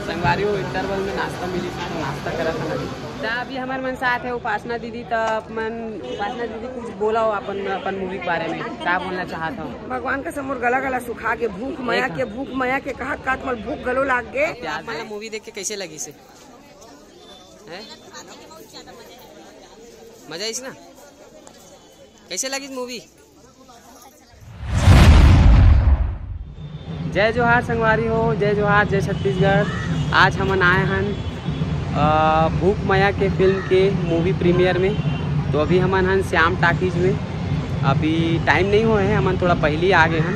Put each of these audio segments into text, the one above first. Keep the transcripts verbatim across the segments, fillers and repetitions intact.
संगवारी हो, इंटरवल में नाश्ता मिली, नाश्ता करत हन अभी। त अभी हमर मन साथ है उपासना दीदी, त अपन उपासना दीदी कुछ बोला हो अपन, अपन मूवी के बारे में, का बोलना चाहत हो? भगवान का समूर गला गला सुखा के भूख मया के, भूख मया के कहत कहत मोर भूख गलो लाग गे। आप मन ला मूवी देख के कैसे लगिस? हैं? मजा आइस ना? कैसे लगिस मूवी? जय जोहार संगवारी हो, जय जोहार, जय छत्तीसगढ़। आज हमन आए हन, अ, भूख मया के फिल्म के मूवी प्रीमियर में। तो अभी हमन हन श्याम टाकीज में, अभी टाइम नहीं होए है, हमन थोड़ा पहली आ गए हन।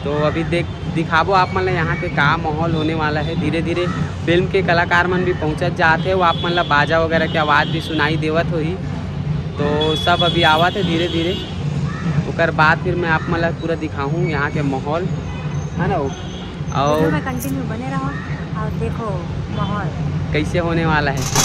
तो अभी देख, दिखाबो आप मन ला यहाँ के का माहौल होने वाला है। धीरे धीरे फिल्म के कलाकार मन भी पहुँचत जात है, वो आप मन ला बाजा वगैरह के आवाज़ भी सुनाई देवत होही। तो सब अभी आवत है धीरे धीरे, ओकर बाद फिर मैं आप मन ला पूरा दिखाहूँ यहाँ के माहौल, है ना? और वीडियो में कंटिन्यू बने रहो और देखो माहौल कैसे होने वाला है।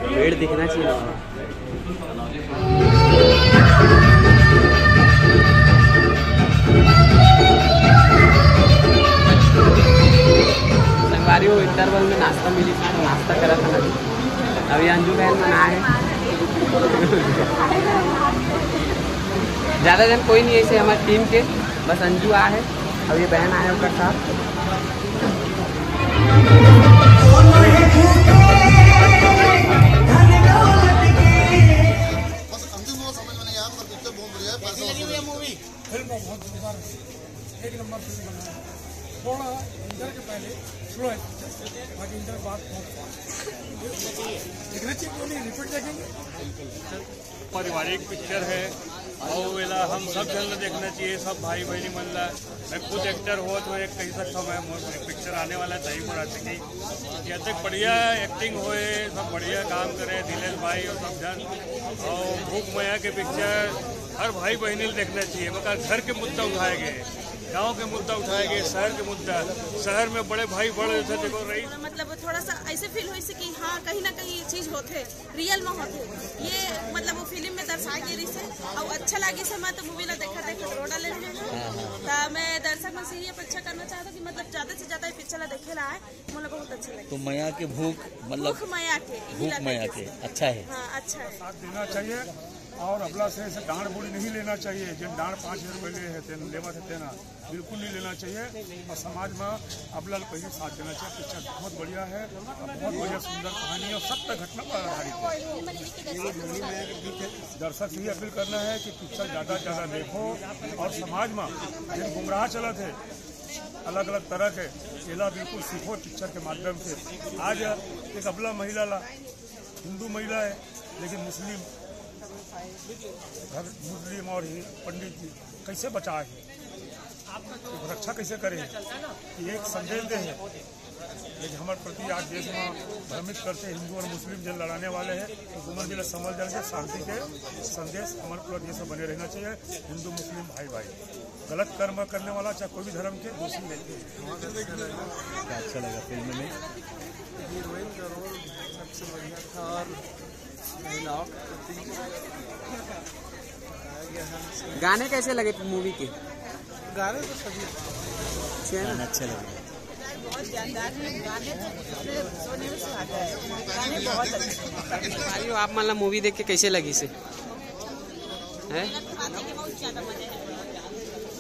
भीड़ दिखना चाहिए। संगवारी हो, इंटरवल में नाश्ता मिली, नाश्ता करत हन। अभी अंजू बहन मन आए हैं। ज़्यादा जन कोई नहीं है इसे हमारे टीम के, बस अंजू आ है। अब ये बहन आए ओकर साथ। बस अंतिम वो समझ में नहीं आया, पर पिक्चर बहुत बढ़िया है, पैसा वसूल है। फिल्म बहुत जोरदार है, एक नंबर फिल्म बना है। थोड़ा इंटर के पहले स्लो है पिक्चर, बाकी इंटर के बाद बहुत फास्ट। देखना चाहिए, क्यों नहीं, रिपीट देखेंगे। पारिवारिक पिक्चर है और एला हम सब झन ला देखना चाहिए, सब भाई बहनी मन ला। मैं खुद एक्टर होत हुए एक कही सकता हूँ, मैं मोर एक पिक्चर आने वाला है, तही पर आते की जब तक बढ़िया एक्टिंग होए, सब बढ़िया काम करे, दिलेश भाई और सब झन। और भूख मया के पिक्चर हर भाई बहनी ला देखना चाहिए, बका घर के मुद्दा उठाए गए, गांव के मुद्दा उठाए गए, शहर के मुद्दा, शहर में बड़े भाई बड़े जैसे देखो रईस। मतलब थोड़ा सा ऐसे फील होइस कि हाँ, कहीं ना कहीं ये चीज होथे, रियल में होथे। ये मतलब वो फिल्म में दर्शाए गे रहिस हे, और अच्छा लागिस हे। मैं तो मूवी ला देखत देखत रो डाले रहेंव। हाँ, हाँ। तो मैं दर्शक मन से ये अपेक्षा करना चाहता कि मतलब ज्यादा से ज्यादा ये पिक्चर ला देखे ला आए, मोला बहुत अच्छा लगे। तो मया के भूख, मतलब भूख मया के, यही भूख ला मया देखे के, से। अच्छा है। हाँ, अच्छा है। साथ देना चाहिए और अबला से ऐसे डांड बोली नहीं लेना चाहिए। जिन डांड पाँच हजार रुपये ले है, तेन लेवत है, तेना बिल्कुल नहीं लेना चाहिए। और समाज में अबला ल पहले साथ देना चाहिए। पिक्चर बहुत बढ़िया है, बहुत बढ़िया सुंदर कहानी है और सत्य घटना पर आधारित है। दर्शक से ही अपील करना है कि पिक्चर ज़्यादा से ज़्यादा देखो और समाज में जिन गुमराह चलत है अलग अलग तरह के, एला बिल्कुल सीखो पिक्चर के माध्यम से। आज एक अबला महिला ला, हिंदू महिला है लेकिन मुस्लिम घर, मुस्लिम और ही पंडित जी कैसे बचाए हैं, रक्षा कैसे करें, ये एक संदेश दे है। लेकिन हमारे प्रति आज देश में भ्रमित करते हिंदू और मुस्लिम जो लड़ाने वाले हैं, तो गुमन जी समझ जाएंगे, शांति के संदेश हमारे पूरा देश में बने रहना चाहिए। हिंदू मुस्लिम भाई भाई, गलत कर्म करने वाला चाहे कोई भी धर्म के, दोषी नहीं है। क्या अच्छा लगा फिल्म में? हीरोइन का रोल सबसे बढ़िया था और महिलाओं के प्रति गाने कैसे लगे मूवी के? गाने तो सभी अच्छे हैं ना? गाने अच्छे लगे। बहुत जानदार है, गाने तो सोने में सुहागा है। गाने बहुत अच्छे हैं। भाई, आप मतलब मूवी देख के कैसे लगिस हे? हैं?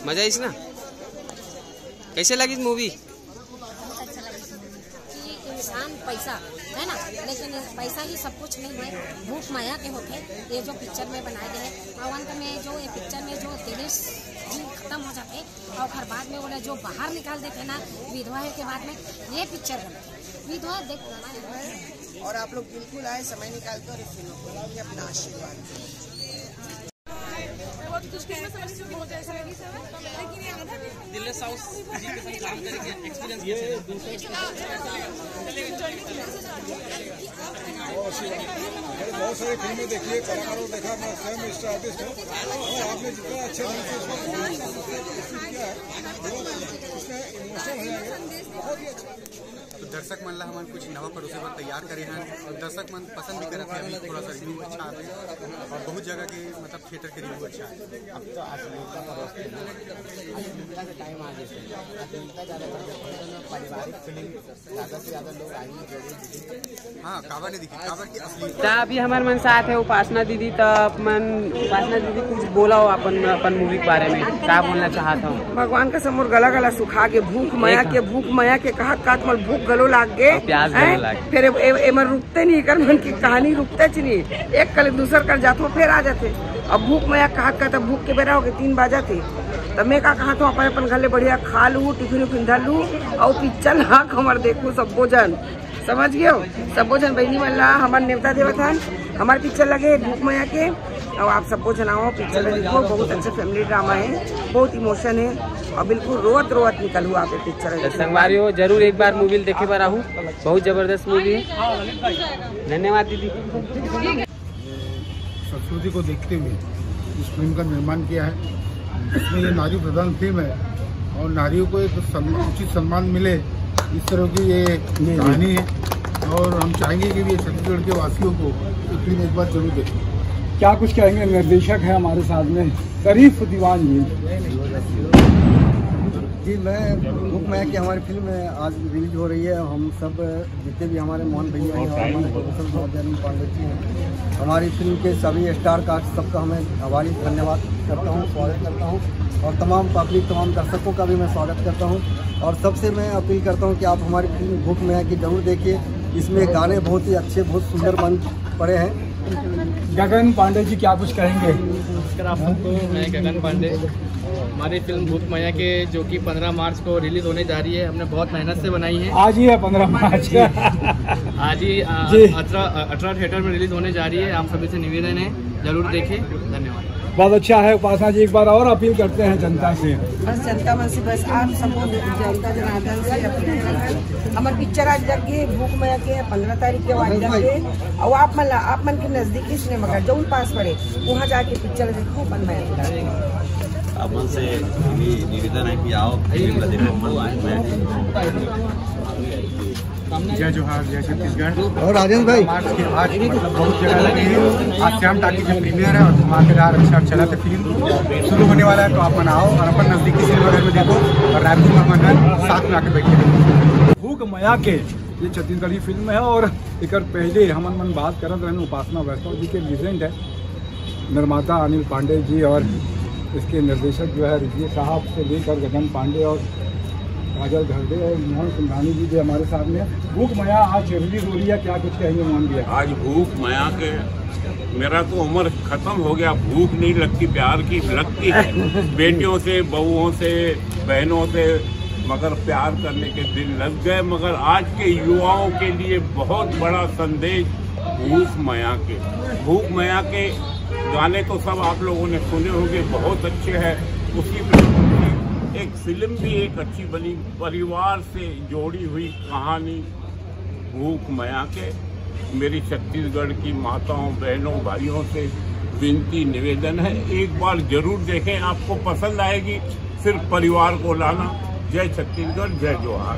मजा आइस ना? कैसे लगिस मूवी? कि इंसान पैसा है ना। लेकिन पैसा ही सब कुछ नहीं है, भूख मया के होथे। ये जो पिक्चर में बनाए गए हैं और अंत में जो ये पिक्चर में जो दिनेश जी खत्म हो जाते हैं और ओकर बाद में वो जो बाहर निकाल देते ना विधवा है के बाद में, ये पिक्चर बनते विधवा देख। और आप लोग बिल्कुल आए, समय निकाल के और इस फिल्म को देखिए, अपना आशीर्वाद दें। दिल्ली साउथ जी के साथ काम करके एक्सपीरियंस कैसे रहा? बहुत सारी फिल्में देखी है, कलाकारों को देखा, मैं स्वयं स्टार आर्टिस्ट हूँ और आपने जितना अच्छे ढंग से इसमें किया है, उसमें इमोशनल हो जाएंगे। बहुत ही अच्छा। तो दर्शक मन ला हमन कुछ नवा परोसे बर तैयार करे हन और दर्शक मन पसंद भी करत हे। अभी थोड़ा सा रिव्यू अच्छा आथे और बहुत जगह के मतलब थिएटर के रिव्यू अच्छा आथे। अब तो अश्लीलता परोसते हैं, अश्लीलता के टाइम आ गए, अश्लीलता ज़्यादा पारिवारिक फिल्म ज़्यादा से ज़्यादा लोग आएंगे, जरूर दिखेंगे। हाँ, काबर नहीं दिखे, काबर की अश्लीलता। अभी हमारे मन साथ है उपासना दीदी, तो अपन उपासना दीदी कुछ बोला हो अपन अपन मूवी के बारे में, क्या बोलना चाहता हूँ? भगवान का समूर गला गला सुखा के भूख मया के भूख मया के कहत कहत मोर भूख गलो लाग गे। प्यास गलो लाग गे। फिर एमर रुकते नहीं, एकर मन की कहानी रुकते च नहीं। एक कल दूसर कल जात हो, फिर आ जाते। अब भूख मया कहत कहत भूख के बेरा हो गए, तीन बजा थे। तब मैं का कहा था, अपन अपन घर ले बढ़िया खा लू, टिफिन उफिन धर लू और पिक्चर ला हमर देखू सब्बो जन। समझ गए हो? सब्बो जन बहनी मन ला हमर नेवता देवत हन। हमार पिक्चर लगे भूख मया के, और आप सब्बो जन आओ, पिक्चर में देखो, बहुत अच्छा फैमिली ड्रामा है, बहुत इमोशन है और बिल्कुल रोवत रोवत निकलू आप पिक्चर में। संगवारी हो, जरूर एक बार मूवी देखे बर आहू, बहुत जबरदस्त मूवी है। धन्यवाद दीदी। संस्कृति को देखते हुए इस फिल्म का निर्माण किया है, जिसमें ये नारी प्रधान फिल्म है और नारियों को एक सम्मान, उचित सम्मान मिले, इस तरह की ये कहानी है। और हम चाहेंगे कि ये छत्तीसगढ़ के वासियों को ये फिल्म एक बार जरूर देखें। क्या कुछ कहेंगे, निर्देशक है हमारे साथ में शरीफ दीवान जी। जी, मैं भूख मया की हमारी फिल्म आज रिलीज हो रही है। हम सब जितने भी हमारे मोहन भैया हैं और हमारे प्रोड्यूसर महोदय अनिल पांडे जी हैं, हमारी फिल्म के सभी स्टार कास्ट, सबका हमें हवाली धन्यवाद करता हूँ, स्वागत करता हूँ और तमाम पब्लिक, तमाम दर्शकों का भी मैं स्वागत करता हूँ। और सबसे मैं अपील करता हूँ कि आप हमारी फिल्म भूख मया की जरूर देखिए। इसमें गाने बहुत ही अच्छे, बहुत सुंदर बन पड़े हैं। गगन पांडे जी क्या कुछ कहेंगे? नमस्कार आप सबको, मैं गगन पांडे। हमारी फिल्म भूख मया के, जो कि पन्द्रह मार्च को रिलीज होने जा रही है, हमने बहुत मेहनत से बनाई है। आज ही है पन्द्रह मार्च। आज ही अठारह थिएटर में रिलीज होने जा रही है। आप सभी से निवेदन है, जरूर देखें। धन्यवाद। बहुत अच्छा है उपासना जी, एक बार और अपील करते हैं जनता से। बस जनता मन से, बस आप सबको, जनता जनार्दन से अपील करते हैं। हमारे पिक्चर आज लग गए भूख मया के पन्द्रह तारीख के बाद लग गए। और आप मन आप मन के नजदीकी सिनेमा घर जौन पास पड़े, वहाँ जाके पिक्चर देखो, अपन मया। आप मन से भी निवेदन है कि आओ, फिल्म देखो। जय जोहार, जय छत्तीसगढ़। और राजेंद्र भाई, आज मतलब बहुत जगह लगी है। आज श्याम टाकी में प्रीमियर है और धमाकेदार अच्छा चला था फिल्म। शुरू होने वाला है तो आप मन आओ और अपन नजदीकी सिनेमाघर में देखो और रायपुर में अपन साथ में आके बैठे। भूख मया के ये छत्तीसगढ़ी फिल्म है और एक पहले हमन मन बात करत रहन उपासना वैष्णव जी के लीजेंड है निर्माता अनिल पांडे जी और इसके निर्देशक जो है ऋषि साहब से लेकर गगन पांडे और काजल घरडे और मोहन सिंघानी जी भी हमारे साथ में। भूख मया आज रिलीज हो रही है, क्या कुछ कहेंगे मोहन भैया? आज भूख मया के, मेरा तो उम्र खत्म हो गया, भूख नहीं लगती, प्यार की लगती है बेटियों से, बहुओं से, बहनों से, मगर प्यार करने के दिन लग गए। मगर आज के युवाओं के लिए बहुत बड़ा संदेश भूख मया के। भूख मया के गाने तो सब आप लोगों ने सुने होंगे, बहुत अच्छे हैं। उसी प्रकार एक फिल्म भी एक अच्छी बनी, परिवार से जोड़ी हुई कहानी भूख मया के। मेरी छत्तीसगढ़ की माताओं, बहनों, भाइयों से विनती, निवेदन है, एक बार जरूर देखें, आपको पसंद आएगी। सिर्फ परिवार को लाना। जय छत्तीसगढ़, जय जोहार।